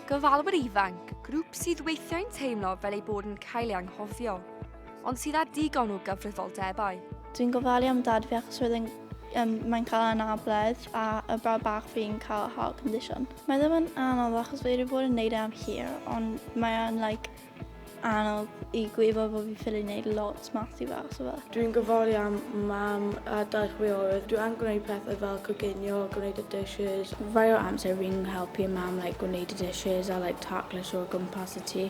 Gofalwyr ifanc, grŵp sydd weithiau'n teimlo fel eu bod yn cael eu anghofio, ond sydd â digon o gyfrifoldebau. Dwi'n gofalu am dad fi achos roedd e'n um, mae'n cael anabledd a y brawd bach fi'n cael heart condition. Mae ddim yn anodd achos fi wedi bod yn neud e am hir, ond mae o'n like, anodd i gwybod bod fi'n ffili wneud lot mas i fel, so fel. Dwi'n gofalu am mam a dau chwiorydd. Dwi yn gwneud pethau fel coginio, gwneud y dishes. Rai o amser fi'n helpu mam like, gwneud y dishes a like, taclus o gwmpas y tŷ.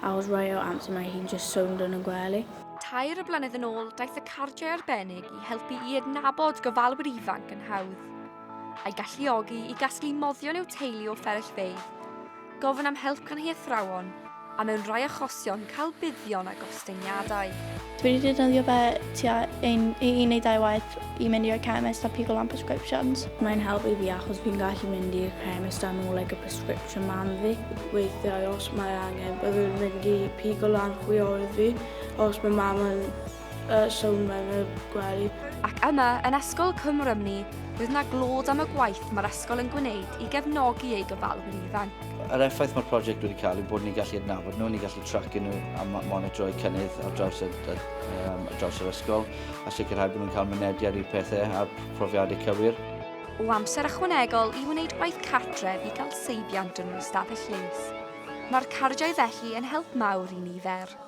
Achos rai o amser mae hi'n just sownd yn y gwely. Tair blynedd yn ôl, daeth y cardiau arbennig i helpu i adnabod gofalwyr ifanc yn hawdd, a'i galluogi i gasglu moddion i'w teulu o fferyllfeydd, gofyn am help gan eu hathrawon, a mewn rhai achosion cael buddion a gostyngiadau. Dwi wedi defnyddio fe tua un, un neu dau waith i mynd i'r chemist a pigo lan prescriptions. Mae'n helpu fi achos fi'n gallu mynd i'r chemist a nôl like, y prescription mam fi. Weithiau os mae angen, byddwn i'n mynd i pigo lan chwiorydd fi os mae mam yn sownd mewn y gwely. Ac yma, yn Ysgol Cwm Rhymni, roedd 'na glod am y gwaith mae'r ysgol yn gwneud i gefnogi ei gofalwyr ifanc. Yr effaith mae'r prosiect wedi cael yw bod ni'n gallu adnabod nhw, ni'n gallu tracio nhw a monitro eu cynnydd ar draws, y, y, um, ar draws yr ysgol a sicrhau bod nhw'n cael mynediad i'r pethau a'r profiadau cywir. O amser ychwanegol i wneud gwaith cartref i gael seibiant yn yr ystafell les. Mae'r cardiau felly yn help mawr i nifer.